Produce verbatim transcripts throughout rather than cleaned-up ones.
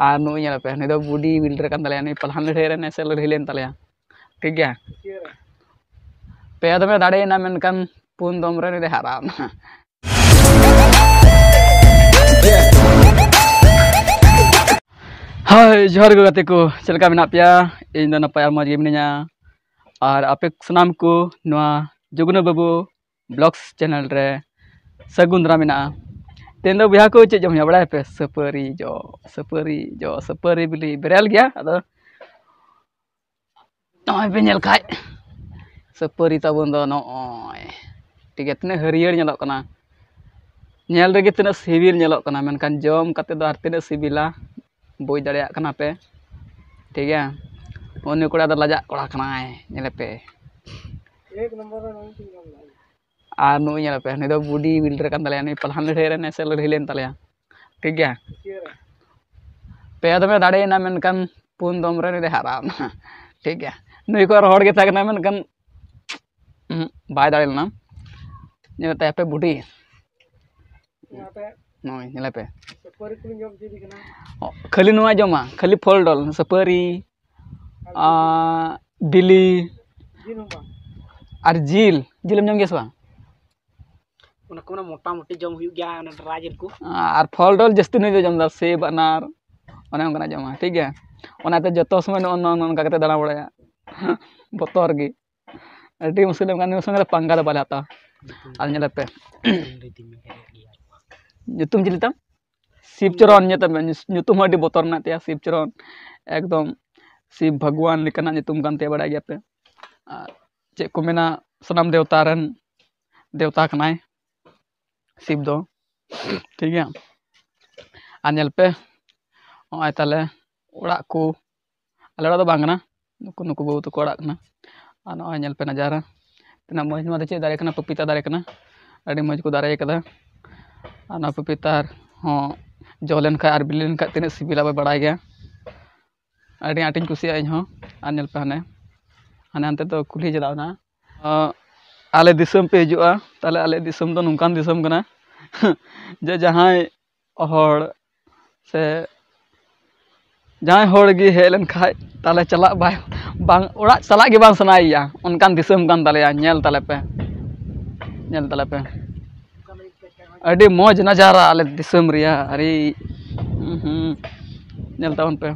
ᱟᱨ ᱱᱩᱭ ᱧᱮᱞ ᱯᱮ, ᱱᱩᱭ ᱫᱚ body builder ᱠᱟᱱ ᱛᱟᱞᱮᱭᱟ, ᱱᱩᱭ ᱯᱟᱞᱦᱟᱱ ᱞᱟᱹᱲᱦᱟᱹᱭ ᱨᱮ ᱱᱮᱥᱮ ᱞᱟᱹᱲᱦᱟᱹᱭ ᱞᱮᱱ ᱛᱟᱞᱮᱭᱟ, ᱴᱷᱤᱠ ᱜᱮᱭᱟ᱾ ᱯᱮ ᱫᱚᱢᱮ ᱫᱟᱲᱮᱭᱮᱱᱟ, ᱢᱮᱱᱠᱷᱟᱱ ᱯᱩᱱ ᱫᱚᱢ ᱨᱮ ᱱᱩᱭ ᱫᱚᱭ ᱦᱟᱨᱟᱣ ᱮᱱᱟ᱾ ᱦᱳᱭ, ᱡᱚᱦᱟᱨ ᱜᱮ ᱜᱟᱛᱮ ᱠᱚ, ᱪᱮᱫ ᱞᱮᱠᱟ ᱢᱮᱱᱟᱜ ᱯᱮᱭᱟ? ᱤᱧ ᱫᱚ ᱱᱟᱯᱟᱭ ᱟᱨ ᱢᱚᱡᱽ ᱜᱮ ᱢᱤᱱᱟᱹᱧᱟ᱾ ᱟᱨ ᱟᱯᱮ ᱥᱟᱱᱟᱢ ᱠᱚ ᱱᱚᱣᱟ ᱡᱩᱜᱽᱱᱟᱹ ᱵᱟᱹᱵᱩ Vlogs channel ᱨᱮ ᱥᱟᱹᱜᱩᱱ ᱫᱟᱨᱟᱢ ᱢᱮᱱᱟᱜᱼᱟ᱾ ᱛᱮᱦᱮᱧ ᱫᱚ ᱵᱚᱭᱦᱟ ᱠᱚ ᱪᱮᱫ ᱡᱚᱢ ᱦᱩᱭᱩᱜᱼᱟ ᱵᱟᱲᱟᱭᱟ ᱯᱮ? ᱥᱟᱹᱯᱟᱹᱨᱤ ᱡᱚ, ᱥᱟᱹᱯᱟᱹᱨᱤ ᱡᱚ, ᱥᱟᱹᱯᱟᱹᱨᱤ ᱵᱤᱞᱤ ᱵᱮᱨᱮᱞ ᱜᱮᱭᱟ᱾ ᱟᱫᱚ ᱱᱚᱜᱼᱚᱭ ᱯᱮ ᱧᱮᱞ ᱠᱷᱟᱡ, ᱥᱟᱹᱯᱟᱹᱨᱤ ᱛᱟᱵᱚᱱ ᱫᱚ ᱱᱚᱜᱼᱚᱭ, ᱴᱷᱤᱠ ᱜᱮᱭᱟ, ᱛᱤᱱᱟᱹᱜ ᱦᱟᱹᱨᱭᱟᱹᱲ ᱧᱮᱞᱚᱜ ᱠᱟᱱᱟ, ᱧᱮᱞ ᱨᱮᱜᱮ ᱛᱤᱱᱟᱹᱜ ᱥᱤᱵᱤᱞ ᱧᱮᱞᱚᱜ ᱠᱟᱱᱟ, ᱢᱮᱱᱠᱷᱟᱱ ᱡᱚᱢ ᱠᱟᱛᱮ ᱫᱚ ᱟᱨ ᱛᱤᱱᱟᱹᱜ ᱥᱤᱵᱤᱞᱟ, ᱵᱩᱡᱽ ᱫᱟᱲᱮᱭᱟᱜ ᱠᱟᱱᱟ ᱯᱮ, ᱴᱷᱤᱠ ᱜᱮᱭᱟ᱾ ᱩᱱᱤ ᱠᱚᱲᱟ ᱫᱚ ᱞᱟᱡᱟᱜ ᱠᱚᱲᱟ ᱠᱟᱱᱟᱭ, ᱧᱮᱞᱮ ᱯᱮ᱾ ᱮᱠ ᱱᱚᱢᱵᱚᱨ ᱨᱮ ᱱᱩᱭ ᱠᱤᱱ ᱧᱟᱢ ᱞᱮᱫᱟ᱾ ᱟᱨ ᱱᱩᱭ ᱧᱮᱞ ᱯᱮ, ᱱᱩᱭ ᱫᱚ body builder ᱠᱟᱱ ᱛᱟᱞᱮᱭᱟ, ᱱᱩᱭ ᱯᱟᱞᱦᱟᱱ ᱞᱟᱹᱲᱦᱟᱹᱭ ᱨᱮ ᱱᱮᱥᱮ ᱞᱟᱹᱲᱦᱟᱹᱭ ᱞᱮᱱ ᱛᱟᱞᱮᱭᱟ, ᱴᱷᱤᱠ ᱜᱮᱭᱟ᱾ ᱯᱮ ᱫᱚᱢᱮ ᱫᱟᱲᱮᱭᱮᱱᱟ, ᱢᱮᱱᱠᱷᱟᱱ ᱯᱩᱱ ᱫᱚᱢ ᱨᱮ ᱱᱩᱭ ᱫᱚᱭ ᱦᱟᱨᱟᱣ ᱮᱱᱟ, ᱴᱷᱤᱠ ᱜᱮᱭᱟ᱾ ᱱᱩᱭ ᱠᱚ ᱟᱨ ᱦᱚᱲ ᱜᱮ ᱛᱟᱦᱮᱸ ᱠᱟᱱᱟ, ᱢᱮᱱᱠᱷᱟᱱ ᱩᱸᱦᱩᱸ, ᱵᱟᱭ ᱫᱟᱲᱮ ᱞᱮᱱᱟ᱾ ᱧᱮᱞ ᱛᱟᱭᱟ ᱯᱮ body᱾ ᱱᱚᱜᱼᱚᱭ ᱧᱮᱞᱮ ᱯᱮ᱾ ᱥᱩᱯᱟᱹᱨᱤ ᱠᱚᱞᱤᱧ ᱡᱚᱢ ᱦᱚᱪᱚᱭᱮᱫᱮ ᱠᱟᱱᱟ᱾ ᱚ, ᱠᱷᱟᱹᱞᱤ ᱱᱚᱣᱟ ᱡᱚᱢᱟ, ᱠᱷᱟᱹᱞᱤ ᱯᱷᱚᱞ ᱰᱚᱞ, ᱥᱩᱯᱟᱹᱨᱤ, ᱟᱨ ᱟᱨ ᱵᱤᱞᱤ᱾ ᱡᱤᱞ ᱦᱚᱸ ᱵᱟᱝ᱾ ᱟᱨ ᱡᱤᱞ, ᱡᱤᱞᱮᱢ ᱡᱚᱢ ᱜᱮᱭᱟ ᱥᱮ ᱵᱟᱝ? ᱚᱱᱟ ᱠᱚ ᱢᱮᱱᱟ ᱢᱚᱴᱟᱢᱩᱴᱤ ᱡᱚᱢ ᱦᱩᱭᱩᱜ ᱜᱮᱭᱟ, ᱚᱱᱟ ᱰᱨᱟᱭ ᱡᱤᱞ ᱠᱚ᱾ ᱟᱨ ᱯᱷᱚᱞ ᱰᱚᱞ ᱡᱟᱹᱥᱛᱤ ᱱᱩᱭ ᱫᱚ ᱡᱚᱢ ᱮᱫᱟ, ᱥᱮᱵ, ᱟᱱᱟᱨ, ᱚᱱᱮ ᱚᱱᱠᱟᱱᱟᱜ ᱡᱚᱢᱟ, ᱴᱷᱤᱠ ᱜᱮᱭᱟ᱾ ᱚᱱᱟᱛᱮ ᱡᱚᱛᱚ ᱥᱚᱢᱚᱭ ᱱᱚᱜᱼᱚ ᱱᱚᱜᱼᱚ ᱱᱚᱝᱠᱟ ᱠᱟᱛᱮ ᱫᱟᱬᱟ ᱵᱟᱲᱟᱭᱟ᱾ ᱵᱚᱛᱚᱨ ᱜᱮ᱾ ᱟᱹᱰᱤ ᱢᱩᱥᱠᱤᱞ ᱮᱢ ᱠᱟᱱᱟ, ᱩᱱᱤ ᱥᱚᱸᱜᱮ ᱨᱮ ᱯᱟᱝᱜᱟ ᱫᱚ ᱵᱟᱞᱮ ᱦᱟᱛᱟᱣᱟ᱾ ᱟᱨ ᱧᱮᱞᱮ ᱯᱮ, ᱧᱩᱛᱩᱢ ᱪᱤᱞᱤ ᱛᱟᱢ? ᱥᱤᱵᱪᱚᱨᱚᱱ, ᱧᱮᱞ ᱛᱟᱢ, ᱧᱩᱛᱩᱢ ᱦᱚᱸ ᱟᱹᱰᱤ ᱵᱚᱛᱚᱨ ᱢᱮᱱᱟᱜ ᱛᱟᱭᱟ, ᱥᱤᱵᱪᱚᱨᱚᱱ᱾ ᱮᱠᱫᱚᱢ ᱥᱤᱵ ᱵᱷᱟᱜᱽᱣᱟᱱ ᱞᱮᱠᱟᱱᱟᱜ ᱧᱩᱛᱩᱢ ᱠᱟᱱ ᱛᱟᱭᱟ, ᱵᱟᱲᱟᱭ ᱜᱮᱭᱟ ᱯᱮ᱾ ᱟᱨ ᱪᱮᱫ ᱠᱚ ᱢᱮᱱᱟ, ᱥᱟᱱᱟᱢ ᱫᱮᱣᱛᱟ ᱨᱮᱱ ᱫᱮᱣᱛᱟ ᱠᱟᱱᱟᱭ ᱥᱤᱵ ᱫᱚ, ᱴᱷᱤᱠ ᱜᱮᱭᱟ᱾ ᱟᱨ ᱧᱮᱞ ᱯᱮ, ᱱᱚᱜᱼᱚᱭ ᱛᱟᱞᱮ ᱚᱲᱟᱜ ᱠᱚ, ᱟᱞᱮ ᱚᱲᱟᱜ ᱫᱚ ᱵᱟᱝ ᱠᱟᱱᱟ, ᱱᱩᱠᱩ, ᱱᱩᱠᱩ ᱵᱟᱹᱵᱩ ᱛᱟᱠᱚ ᱚᱲᱟᱜ ᱠᱟᱱᱟ᱾ ᱟᱨ ᱱᱚᱜᱼᱚᱭ ᱧᱮᱞ ᱯᱮ ᱱᱟᱡᱟᱨᱟ, ᱛᱤᱱᱟᱹᱜ ᱢᱚᱡᱽ᱾ ᱱᱚᱣᱟ ᱫᱚ ᱪᱮᱫ ᱫᱟᱨᱮ ᱠᱟᱱᱟ? ᱯᱟᱯᱤᱛᱟ ᱫᱟᱨᱮ ᱠᱟᱱᱟ᱾ ᱟᱹᱰᱤ ᱢᱚᱡᱽ ᱠᱚ ᱫᱟᱨᱮ ᱠᱟᱫᱟ᱾ ᱟᱨ ᱱᱚᱣᱟ ᱯᱟᱯᱤᱛᱟ ᱦᱚᱸ ᱡᱚ ᱞᱮᱱᱠᱷᱟᱡ ᱟᱨ ᱵᱤᱞᱤ ᱞᱮᱱᱠᱷᱟᱡ ᱛᱤᱱᱟᱹᱜ ᱥᱤᱵᱤᱞᱟ ᱵᱟᱭ ᱵᱟᱲᱟᱭ ᱜᱮᱭᱟ᱾ ᱟᱹᱰᱤ ᱟᱸᱴᱤᱧ ᱠᱩᱥᱤᱭᱟᱜᱼᱟ ᱤᱧ ᱦᱚᱸ᱾ ᱟᱨ ᱧᱮᱞ ᱯᱮ ᱦᱟᱱᱮ, ᱦᱟᱱᱮ ᱦᱟᱱᱛᱮ ᱫᱚ ᱠᱩᱞᱦᱤ ᱪᱟᱞᱟᱣ ᱮᱱᱟ᱾ ᱟᱸ, ᱟᱞᱮ ᱫᱤᱥᱚᱢ ᱯᱮ ᱦᱤᱡᱩᱜᱼᱟ, ᱛᱟᱦᱞᱮ ᱟᱞᱮ ᱫᱤᱥᱚᱢ ᱫᱚ ᱱᱚᱝᱠᱟᱱ ᱫᱤᱥᱚᱢ ᱠᱟᱱᱟ ᱡᱮ ᱡᱟᱦᱟᱸᱭ ᱦᱚᱲ ᱥᱮ ᱡᱟᱦᱟᱸᱭ ᱦᱚᱲ ᱜᱮ ᱦᱮᱡ ᱞᱮᱱ ᱠᱷᱟᱡ, ᱛᱟᱦᱚᱞᱮ ᱪᱟᱞᱟᱜ ᱵᱟᱭ, ᱵᱟᱝ, ᱚᱲᱟᱜ ᱪᱟᱞᱟᱜ ᱜᱮ ᱵᱟᱝ ᱥᱟᱱᱟᱭᱮᱭᱟ, ᱚᱱᱠᱟᱱ ᱫᱤᱥᱚᱢ ᱠᱟᱱ ᱛᱟᱞᱮᱭᱟ᱾ ᱧᱮᱞ ᱛᱟᱞᱮ ᱯᱮ, ᱧᱮᱞ ᱛᱟᱞᱮ ᱯᱮ, ᱟᱹᱰᱤ ᱢᱚᱡᱽ ᱱᱟᱡᱟᱨᱟ ᱟᱞᱮ ᱫᱤᱥᱚᱢ ᱨᱮᱭᱟᱜ᱾ ᱟᱨᱮ, ᱦᱩᱸ, ᱦᱩᱸ, ᱧᱮᱞ ᱛᱟᱵᱚᱱ ᱯᱮ,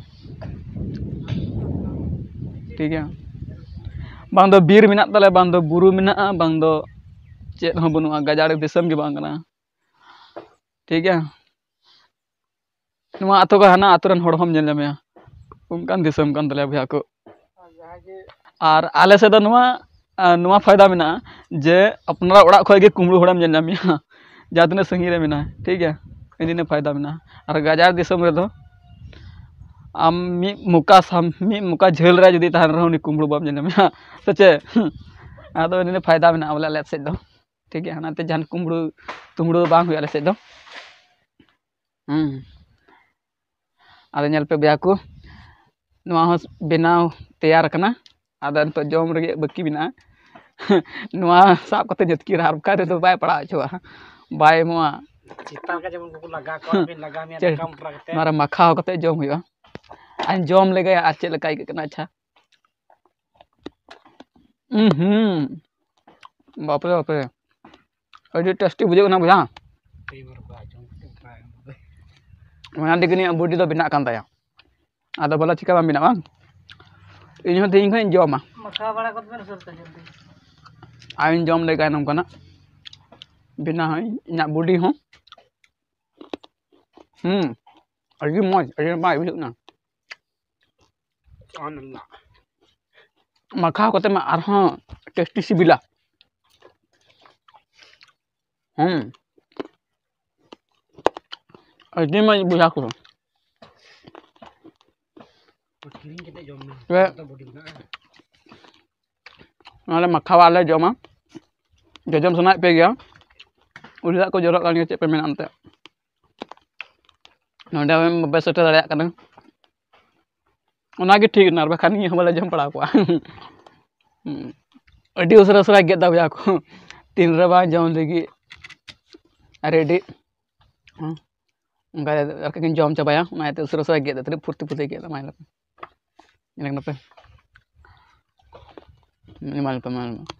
ᱴᱷᱤᱠ ᱜᱮᱭᱟ᱾ ᱵᱟᱝ ᱫᱚ ᱵᱤᱨ ᱢᱮᱱᱟᱜ ᱛᱟᱞᱮᱭᱟ, ᱵᱟᱝ ᱫᱚ ᱵᱩᱨᱩ ᱢᱮᱱᱟᱜᱼᱟ, ᱵᱟᱝ ᱫᱚ ᱪᱮᱫ ᱦᱚᱸ ᱵᱟᱹᱱᱩᱜᱼᱟ, ᱜᱟᱡᱟᱲ ᱫᱤᱥᱚᱢ ᱜᱮ ᱵᱟᱝ ᱠᱟᱱᱟ, ᱴᱷᱤᱠ ᱜᱮᱭᱟ᱾ ᱱᱚᱣᱟ ᱟᱹᱛᱩ ᱠᱷᱚᱱ ᱦᱟᱱᱟ ᱟᱹᱛᱩ ᱨᱮᱱ ᱦᱚᱲ ᱦᱚᱸᱢ ᱧᱮᱞ ᱧᱟᱢᱮᱭᱟ, ᱚᱱᱠᱟᱱ ᱫᱤᱥᱚᱢ ᱠᱟᱱ ᱛᱟᱞᱮᱭᱟ ᱵᱚᱭᱦᱟ ᱠᱚ᱾ ᱟᱨ ᱟᱞᱮ ᱥᱮᱫ ᱫᱚ ᱱᱚᱣᱟ, ᱟᱨ ᱱᱚᱣᱟ ᱯᱷᱟᱭᱫᱟ ᱢᱮᱱᱟᱜᱼᱟ ᱡᱮ ᱟᱯᱱᱟᱨᱟᱜ ᱚᱲᱟᱜ ᱠᱷᱚᱱ ᱜᱮ ᱠᱩᱢᱵᱽᱲᱩ ᱦᱚᱲᱮᱢ ᱧᱮᱞ ᱧᱟᱢᱮᱭᱟ, ᱡᱟᱦᱟᱸ ᱛᱤᱱᱟᱹᱜ ᱥᱟᱺᱜᱤᱧ ᱨᱮ ᱢᱮᱱᱟᱭ, ᱴᱷᱤᱠ ᱜᱮᱭᱟ᱾ ᱤᱱᱟᱹ ᱤᱱᱟᱹ ᱯᱷᱟᱭᱫᱟ ᱢᱮᱱᱟᱜᱼᱟ᱾ ᱟᱨ ᱜᱟᱡᱟᱲ ᱫᱤᱥᱚᱢ ᱨᱮᱫᱚ ᱟᱢ ᱢᱤᱫ ᱢᱚᱠᱟ ᱥᱟᱢ-, ᱢᱤᱫ ᱢᱚᱠᱟ ᱡᱷᱟᱹᱞ ᱨᱮ ᱡᱩᱫᱤ ᱛᱟᱦᱮᱱ ᱨᱮᱦᱚᱸ, ᱩᱱᱤ ᱠᱩᱢᱵᱽᱲᱩ ᱵᱟᱢ ᱧᱮᱞ ᱧᱟᱢᱮᱭᱟ, ᱥᱮ ᱪᱮᱫ? ᱟᱫᱚ ᱤᱱᱟᱹ ᱯᱷᱟᱭᱫᱟ ᱢᱮᱱᱟᱜᱼᱟ ᱵᱚᱞᱮ ᱟᱞᱮ ᱥᱮᱫ ᱫᱚ, ᱴᱷᱤᱠ ᱜᱮᱭᱟ᱾ ᱚᱱᱟᱛᱮ ᱡᱟᱦᱟᱱ ᱠᱩᱢᱵᱽᱲᱩ ᱛᱩᱢᱵᱽᱲᱩ ᱫᱚ ᱵᱟᱝ ᱦᱩᱭᱩᱜᱼᱟ ᱟᱞᱮ ᱥᱮᱫ ᱫᱚ᱾ ᱦᱩᱸ᱾ ᱟᱫᱚ ᱧᱮᱞ ᱯᱮ ᱵᱚᱭᱦᱟ ᱠᱚ, ᱱᱚᱣᱟ ᱦᱚᱸ ᱵᱮᱱᱟᱣ ᱛᱮᱭᱟᱨ ᱠᱟᱱᱟ᱾ ᱟᱫᱚ ᱱᱤᱛᱚᱜ ᱡᱚᱢ ᱨᱮᱜᱮ ᱵᱟᱹᱠᱤ ᱢᱮᱱᱟᱜᱼᱟ᱾ ᱱᱚᱣᱟ ᱥᱟᱵ ᱠᱟᱛᱮ ᱧᱟᱹᱛᱠᱤᱨᱟ, ᱟᱨ ᱵᱟᱠᱷᱟᱡ ᱨᱮᱫᱚ ᱵᱟᱭ ᱯᱟᱲᱟᱣ ᱦᱚᱪᱚᱣᱟᱜᱼᱟ, ᱵᱟᱭ ᱮᱢᱚᱜᱼᱟ᱾ ᱪᱮᱛᱟᱱ ᱨᱮ ᱡᱮᱢᱚᱱ ᱠᱚ ᱞᱟᱜᱟ ᱠᱚᱣᱟ, ᱵᱤᱱ ᱞᱟᱜᱟ ᱢᱮᱭᱟ, ᱪᱮᱫ? ᱱᱚᱝᱠᱟ ᱢᱚᱴᱨᱟ ᱠᱟᱛᱮ᱾ ᱱᱚᱣᱟ ᱨᱮ ᱢᱟᱠᱷᱟᱣ ᱠᱟᱛᱮ ᱡᱚᱢ ᱦᱩᱭᱩᱜᱼᱟ᱾ ᱟᱨ ᱡᱚᱢ ᱞᱮᱜᱟᱭᱟ ᱟᱨ ᱪᱮᱫ ᱞᱮᱠᱟ ᱟᱹᱭᱠᱟᱹᱜ ᱠᱟᱱᱟ᱾ ᱟᱪᱪᱷᱟ, ᱦᱩᱸ, ᱦᱩᱸ, ᱵᱟᱯᱨᱮ, ᱵᱟᱯᱨᱮ, ᱟᱹᱰᱤ ᱴᱮᱥᱴᱤ ᱵᱩᱡᱷᱟᱹᱜ ᱠᱟᱱᱟ ᱵᱚᱭᱦᱟ᱾ ᱚᱱᱟ ᱛᱮᱜᱮ ᱱᱤᱭᱟᱹ ᱵᱚᱰᱤ ᱫᱚ ᱵᱮᱱᱟᱜ ᱠᱟᱱ ᱛᱟᱭᱟ᱾ ᱟᱫᱚ ᱵᱚᱞᱮ ᱪᱤᱠᱟ ᱵᱟᱝ ᱵᱮᱱᱟᱜᱼᱟ, ᱵᱟᱝ? ᱤᱧ ᱦᱚᱸ ᱛᱮᱦᱮᱧ ᱠᱷᱚᱱ ᱤᱧ ᱡᱚᱢᱟ᱾ ᱢᱟᱠᱷᱟᱣ ᱵᱟᱲᱟ ᱠᱚᱫᱚ ᱵᱮᱱ ᱩᱥᱟᱹᱨ ᱛᱮ ᱡᱚᱢ ᱵᱤᱱ᱾ ᱟᱨ ᱤᱧ ᱡᱚᱢ ᱞᱮᱜᱟᱭ ᱱᱚᱝᱠᱟᱱᱟᱜ, ᱵᱮᱱᱟᱣ ᱦᱚᱸ ᱤᱧᱟᱹᱜ ᱵᱚᱰᱤ ᱦᱚᱸ᱾ ᱦᱩᱸ, ᱟᱹᱰᱤ ᱢᱚᱡᱽ, ᱟᱹᱰᱤ ᱱᱟᱯᱟᱭ ᱵᱩᱡᱷᱟᱹᱜ ᱠᱟᱱᱟ᱾ ᱢᱟᱠᱷᱟᱣ ᱠᱟᱛᱮ ᱢᱟ ᱟᱨᱦᱚᱸ ᱴᱮᱥᱴᱤ ᱥᱤᱵᱤᱞᱟ᱾ ᱦᱩᱸ, ᱟᱹᱰᱤ ᱢᱚᱡᱽ ᱵᱚᱭᱦᱟ ᱠᱚ᱾ ᱠᱤᱨᱤᱧ ᱠᱟᱛᱮ ᱡᱚᱢ ᱢᱮ᱾ ᱛᱚᱵᱮ ᱡᱚᱛᱚ ᱵᱚᱰᱤ ᱵᱮᱱᱟᱜᱼᱟ᱾ ᱱᱚᱣᱟ ᱞᱮ ᱢᱟᱠᱷᱟᱣᱟ, ᱞᱮ ᱡᱚᱢᱟ᱾ ᱡᱚᱡᱚᱢ ᱥᱟᱱᱟᱭᱮᱫ ᱯᱮ ᱜᱮᱭᱟ, ᱩᱞᱤ ᱫᱟᱜ ᱠᱚ ᱡᱚᱨᱚᱜ ᱠᱟᱱ ᱜᱮᱭᱟ, ᱪᱮᱫ ᱯᱮ ᱢᱮᱱᱟ ᱚᱱᱛᱮ? ᱱᱚᱰᱮ ᱦᱚᱸ ᱵᱟᱯᱮ ᱥᱮᱴᱮᱨ ᱫᱟᱲᱮᱭᱟᱜ ᱠᱟᱱᱟ, ᱚᱱᱟᱜᱮ ᱴᱷᱤᱠ ᱮᱱᱟ, ᱟᱨ ᱵᱟᱠᱷᱟᱱ ᱱᱤᱭᱟᱹ ᱦᱚᱸ ᱵᱟᱞᱮ ᱡᱚᱢ ᱯᱟᱲᱟᱣ ᱠᱚᱜᱼᱟ᱾ ᱦᱩᱸ᱾ ᱟᱹᱰᱤ ᱩᱥᱟᱹᱨᱟ ᱩᱥᱟᱹᱨᱟ ᱜᱮᱫ ᱫᱟ ᱵᱚᱭᱦᱟ ᱠᱚ, ᱛᱤᱱ ᱨᱮ ᱵᱟᱝ ᱡᱚᱢ ᱞᱟᱹᱜᱤᱫ ᱨᱮᱰᱤ᱾ ᱦᱩᱸ᱾ ᱚᱱᱠᱟ ᱟᱨ ᱠᱟᱹᱡ ᱠᱤᱱ ᱡᱚᱢ ᱪᱟᱵᱟᱭᱟ, ᱚᱱᱟ ᱤᱭᱟᱹᱛᱮ ᱩᱥᱟᱹᱨᱟ ᱩᱥᱟᱹᱨᱟ ᱜᱮᱫ ᱮᱫᱟ᱾ ᱛᱤᱱᱟᱹᱜ ᱯᱷᱩᱨᱛᱤ ᱯᱷᱩᱨᱛᱤ ᱜᱮᱫ ᱮᱫᱟ, ᱢᱟ ᱧᱮᱞ ᱯᱮ᱾ ᱧᱮᱞ ᱯᱮ, ᱢᱟ ᱧᱮᱞ ᱯᱮ, ᱢᱟ ᱧᱮᱞ ᱯᱮ᱾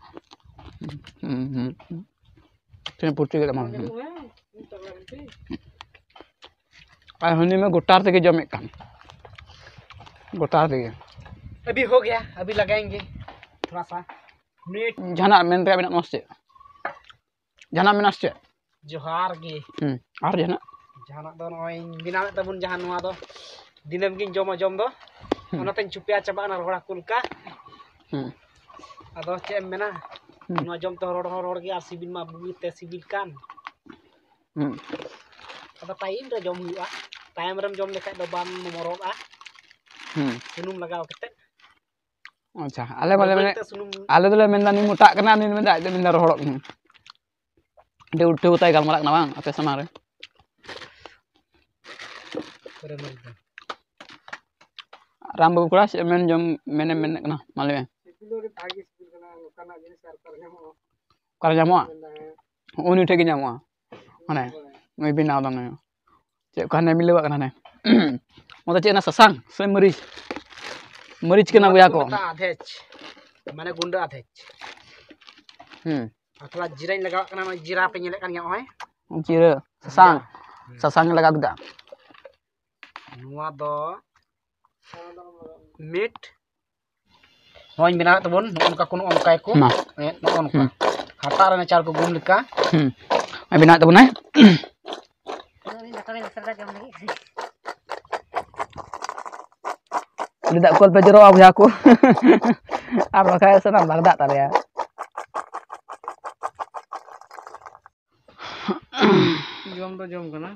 ᱦᱩᱸ, ᱦᱩᱸ, ᱦᱩᱸ᱾ ᱛᱤᱱᱟᱹᱜ ᱯᱷᱩᱨᱛᱤ ᱜᱮᱫ ᱮᱫᱟ, ᱢᱟ᱾ ᱦᱩᱸ᱾ ᱟᱨ ᱦᱟᱹᱱᱤ ᱢᱟ ᱜᱚᱴᱟ ᱛᱮᱜᱮ ᱡᱚᱢᱮᱫ ᱠᱟᱱ, ᱜᱚᱴᱟ ᱛᱮᱜᱮ᱾ ᱟᱵᱷᱤ ᱦᱳ ᱜᱟᱭᱟ, ᱟᱵᱷᱤ ᱞᱟᱜᱟᱭᱮᱝᱜᱮ ᱛᱷᱚᱲᱟ ᱥᱟ ᱢᱤᱴ᱾ ᱡᱟᱦᱟᱱᱟᱜ ᱢᱮᱱ ᱛᱮᱭᱟᱜ ᱢᱮᱱᱟᱜ ᱛᱟᱢᱟ ᱥᱮ ᱪᱮᱫ? ᱡᱟᱦᱟᱱᱟᱜ ᱢᱮᱱᱟᱜᱼᱟ ᱥᱮ ᱪᱮᱫ? ᱡᱚᱦᱟᱨ ᱜᱮ᱾ ᱦᱩᱸ, ᱟᱨ ᱡᱟᱦᱟᱱᱟᱜ? ᱡᱟᱦᱟᱱᱟᱜ ᱫᱚ ᱱᱚᱜᱼᱚᱭ ᱤᱧ ᱵᱮᱱᱟᱣᱮᱫ ᱛᱟᱵᱚᱱ ᱡᱟᱦᱟᱸ ᱱᱚᱣᱟ ᱫᱚ ᱫᱤᱱᱟᱹᱢ ᱜᱤᱧ ᱡᱚᱢᱟ ᱡᱚᱢ ᱫᱚ, ᱦᱩᱸ᱾ ᱚᱱᱟᱛᱮᱧ ᱪᱩᱯᱮᱭᱟ ᱪᱟᱵᱟᱜ ᱠᱟᱱᱟ ᱨᱚᱦᱚᱲ ᱦᱟᱹᱠᱩ ᱞᱮᱠᱟ᱾ ᱦᱩᱸ᱾ ᱟᱫᱚ ᱪᱮᱫ ᱮᱢ ᱢᱮᱱᱟ? ᱦᱩᱸ᱾ ᱱᱚᱣᱟ ᱡᱚᱢ ᱛᱮ ᱦᱚᱲ ᱦᱚᱲ ᱦᱚᱲ ᱜᱮ, ᱟᱨ ᱥᱤᱵᱤᱞ ᱢᱟ ᱵᱩᱜᱤ ᱛᱮ ᱥᱤᱵᱤᱞ ᱠᱟᱱ᱾ ᱦᱩᱸ᱾ ᱟᱫᱚ ᱴᱟᱭᱤᱢ ᱨᱮ ᱡᱚᱢ ᱦᱩᱭᱩᱜᱼᱟ, ᱴᱟᱭᱤᱢ ᱨᱮᱢ ᱡᱚᱢ ᱞᱮᱠᱷᱟᱡ ᱫᱚ ᱵᱟᱢ ᱢᱚᱨᱚᱜᱼᱟ᱾ ᱦᱩᱸ᱾ ᱥᱩᱱᱩᱢ ᱞᱟᱜᱟᱣ ᱠᱟᱛᱮ᱾ ᱟᱪᱪᱷᱟ, ᱟᱞᱮ ᱵᱟᱞᱮ ᱵᱟᱹᱭ ᱢᱮᱱᱮᱫ, ᱵᱟᱹᱭᱛᱮ ᱥᱩᱱᱩᱢ ᱟᱞᱮ ᱫᱚᱞᱮ ᱢᱮᱱᱫᱟ ᱱᱩᱭ ᱢᱚᱴᱟᱜ ᱠᱟᱱᱟ, ᱱᱩᱭ ᱢᱮᱱᱫᱟ ᱟᱡ ᱫᱚ ᱢᱮᱱᱫᱟ ᱨᱚᱦᱚᱲᱚᱜ ᱠᱟᱱᱟ᱾ ᱟᱹᱰᱤ ᱩᱞᱴᱟᱹ ᱯᱟᱞᱴᱟᱭ ᱜᱟᱞᱢᱟᱨᱟᱜ ᱠᱟᱱᱟ ᱵᱟᱝ ᱟᱯᱮ ᱥᱟᱢᱟᱝ ᱨᱮ? ᱨᱟᱢ ᱵᱟᱹᱵᱩ ᱠᱚᱲᱟ, ᱪᱮᱫ ᱮᱢ ᱢᱮᱱ ᱡᱚᱝ, ᱢᱮᱱᱮᱢ ᱢᱮᱱᱮᱫ ᱠᱟᱱᱟ? ᱢᱟ ᱞᱟᱹᱭ ᱢᱮ᱾ ᱥᱤᱵᱤᱞ ᱫᱚ ᱟᱹᱰᱤ ᱵᱷᱟᱜᱮ ᱥᱤᱵᱤᱞ ᱠᱟᱱᱟ, ᱱᱚᱝᱠᱟᱱᱟᱜ ᱡᱤᱱᱤᱥ ᱟᱨ ᱚᱠᱟᱨᱮ ᱧᱟᱢᱚᱜᱼᱟ? ᱚᱠᱟᱨᱮ ᱧᱟᱢᱚᱜᱼᱟ? ᱢᱮᱱᱫᱟ ᱦᱮᱸ᱾ ᱩᱱᱤ ᱴᱷᱮᱡ ᱜᱮ ᱧᱟᱢᱚᱜᱼᱟ᱾ ᱢᱟᱱᱮ, ᱱᱩᱭ ᱵᱮᱱᱟᱣ ᱫᱟ ᱱᱩᱭ᱾ ᱪᱮᱫ ᱠᱚ ᱦᱟᱱᱮ ᱢᱤᱞᱟᱹᱣᱟᱜ ᱠᱟᱱᱟ ᱦᱟᱱᱮ? ᱚᱱᱟ ᱫᱚ ᱪᱮᱫ ᱠᱟᱱᱟ? ᱥᱟᱥᱟᱝ ᱥᱮ ᱢᱟᱹᱨᱤᱪ? ᱢᱟᱹᱨᱤᱪ ᱠᱟᱱᱟ ᱱᱚᱣᱟ ᱵᱚᱭᱦᱟ ᱫᱚᱠᱚ ᱠᱚ᱾ ᱢᱮᱛᱟᱜᱼᱟ ᱟᱫᱷᱮᱪ, ᱢᱟᱱᱮ ᱜᱩᱸᱰᱟᱹ ᱟᱫᱷᱮᱪ᱾ ᱦᱩᱸ᱾ ᱟᱨ ᱛᱷᱚᱲᱟ ᱡᱤᱨᱟᱹᱧ ᱞᱟᱜᱟᱣᱟᱜ ᱠᱟᱱᱟ, ᱱᱚᱜᱼᱚᱭ ᱡᱤᱨᱟ ᱯᱮ ᱧᱮᱞᱮᱫ ᱠᱟᱱ ᱜᱮᱭᱟ, ᱱᱚᱜᱼᱚᱭ᱾ ᱡᱤᱨᱟᱹ, ᱥᱟᱥᱟᱝ᱾ ᱡᱤᱨᱟ᱾ ᱦᱩᱸ᱾ ᱥᱟᱥᱟᱝ ᱞᱟᱜᱟᱣ ᱠᱮᱫᱟ᱾ ᱱᱚᱣᱟ ᱫᱚ ᱢᱤᱴ ᱱᱚᱣᱟᱧ ᱵᱮᱱᱟᱣᱮᱫ ᱛᱟᱵᱚᱱ, ᱱᱚᱜᱼᱚ ᱱᱚᱝᱠᱟ ᱠᱚ, ᱱᱚᱜᱼᱚ ᱱᱚᱝᱠᱟ ᱠᱚ᱾ ᱢᱟ᱾ ᱦᱮᱸ, ᱱᱚᱜᱼᱚ ᱱᱚᱝᱠᱟ᱾ ᱦᱩᱸ᱾ ᱦᱟᱴᱟᱜ ᱨᱮ ᱪᱟᱨ ᱠᱚ ᱜᱩᱢ ᱞᱮᱠᱟ᱾ ᱦᱩᱸ᱾ ᱱᱚᱜᱼᱚᱭ ᱵᱮᱱᱟᱣᱮᱫ ᱛᱟᱵᱚᱱᱟᱭ᱾ ᱩᱱᱤ ᱫᱟᱜ ᱠᱚ ᱟᱞᱚᱯᱮ ᱡᱚᱨᱚᱜᱼᱟ ᱵᱚᱭᱦᱟ ᱠᱚ᱾ ᱟᱨ ᱵᱟᱠᱷᱟᱡ ᱥᱟᱱᱟᱢ ᱵᱟᱜᱫᱟᱜ ᱛᱟᱞᱮᱭᱟ᱾ ᱡᱚᱢ ᱫᱚ ᱡᱚᱢ ᱠᱟᱱᱟ᱾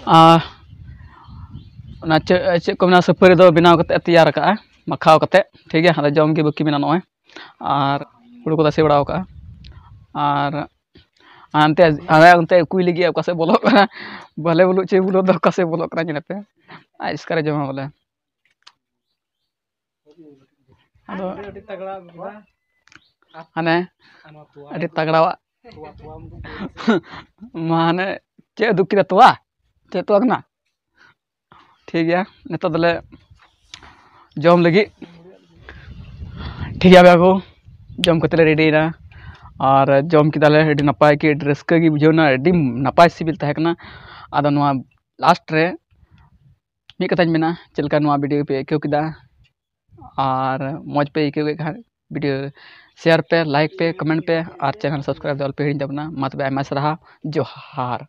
ᱟᱨ ᱚᱱᱟ ᱪᱮᱫ, ᱪᱮᱫ ᱠᱚ ᱢᱮᱱᱟ, ᱥᱩᱯᱟᱹᱨᱤ ᱫᱚ ᱵᱮᱱᱟᱣ ᱠᱟᱛᱮᱫ ᱛᱮᱭᱟᱨ ᱠᱟᱜᱼᱟ, ᱢᱟᱠᱷᱟᱣ ᱠᱟᱛᱮᱫ, ᱴᱷᱤᱠ ᱜᱮᱭᱟ᱾ ᱟᱫᱚ ᱡᱚᱢ ᱜᱮ ᱵᱟᱹᱠᱤ ᱢᱮᱱᱟᱜᱼᱟ ᱱᱚᱜᱼᱚᱭ᱾ ᱟᱨ ᱦᱩᱲᱩ ᱠᱚ ᱛᱟᱥᱮ ᱵᱟᱲᱟᱣ ᱠᱟᱜᱼᱟ᱾ ᱟᱨ ᱦᱟᱱᱛᱮ, ᱦᱟᱱᱮ ᱚᱱᱛᱮ ᱩᱠᱩᱭ ᱞᱟᱹᱜᱤᱫ ᱚᱠᱟ ᱥᱮᱫ ᱵᱚᱞᱚᱜ ᱠᱟᱱᱟ, ᱵᱟᱞᱮ ᱵᱚᱞᱚ ᱦᱚᱪᱚᱭ ᱵᱚᱞᱚ ᱫᱚ ᱚᱠᱟ ᱥᱮᱫ ᱵᱚᱞᱚᱜ ᱠᱟᱱᱟ, ᱧᱮᱞ ᱯᱮ᱾ ᱟᱡ ᱮᱥᱠᱟᱨᱮ ᱡᱚᱢᱟ ᱵᱚᱞᱮ᱾ ᱟᱫᱚ ᱟᱹᱰᱤ ᱛᱟᱜᱲᱟ ᱵᱮᱯᱟᱨ᱾ ᱦᱟᱱᱮ ᱟᱨ ᱱᱚᱣᱟ ᱛᱚᱣᱟ ᱟᱹᱰᱤ ᱛᱟᱜᱲᱟᱣᱟᱜ᱾ ᱛᱚᱣᱟ, ᱛᱚᱣᱟ᱾ ᱢᱟᱱᱮ ᱪᱮᱫ ᱩᱫᱩᱜ ᱠᱮᱫᱟ? ᱛᱚᱣᱟ? ᱪᱮᱫ ᱩᱛᱩ ᱟᱠᱟᱱᱟ? ᱴᱷᱤᱠ ᱜᱮᱭᱟ, ᱱᱤᱛᱚᱜ ᱫᱚᱞᱮ ᱡᱚᱢ ᱞᱟᱹᱜᱤᱫ᱾ ᱴᱷᱤᱠ ᱜᱮᱭᱟ ᱵᱚᱭᱦᱟ ᱠᱚ, ᱡᱚᱢ ᱠᱟᱛᱮ ᱞᱮ ᱨᱮᱰᱤᱭᱮᱱᱟ᱾ ᱟᱨ ᱡᱚᱢ ᱠᱮᱫᱟᱞᱮ, ᱟᱹᱰᱤ ᱱᱟᱯᱟᱭ ᱜᱮ, ᱟᱹᱰᱤ ᱨᱟᱹᱥᱠᱟᱹ ᱜᱮ ᱵᱩᱡᱷᱟᱹᱣ ᱮᱱᱟ, ᱟᱹᱰᱤ ᱱᱟᱯᱟᱭ ᱥᱤᱵᱤᱞ ᱛᱟᱦᱮᱸ ᱠᱟᱱᱟ᱾ ᱟᱫᱚ ᱱᱚᱣᱟ ᱞᱟᱥᱴ ᱨᱮ ᱢᱤᱫ ᱠᱟᱛᱷᱟᱧ ᱢᱮᱱᱟ, ᱪᱮᱫ ᱞᱮᱠᱟ ᱱᱚᱣᱟ ᱵᱷᱤᱰᱤᱭᱳ ᱯᱮ ᱟᱹᱭᱠᱟᱹᱣ ᱠᱮᱫᱟ? ᱟᱨ ᱢᱚᱡᱽ ᱯᱮ ᱟᱹᱭᱠᱟᱹᱣ ᱠᱮᱫ ᱠᱷᱟᱱ ᱵᱷᱤᱰᱤᱭᱳ ᱥᱮᱭᱟᱨ ᱯᱮ, ᱞᱟᱭᱤᱠ ᱯᱮ, ᱠᱚᱢᱮᱱᱴ ᱯᱮ ᱟᱨ ᱪᱮᱱᱮᱞ ᱥᱟᱵᱥᱠᱨᱟᱭᱤᱵ ᱫᱚ ᱟᱞᱚᱯᱮ ᱦᱤᱲᱤᱧ ᱛᱟᱵᱚᱱᱟ᱾ ᱢᱟ ᱛᱚᱵᱮ ᱟᱭᱢᱟ ᱥᱟᱨᱦᱟᱣ, ᱡᱚᱦᱟᱨ᱾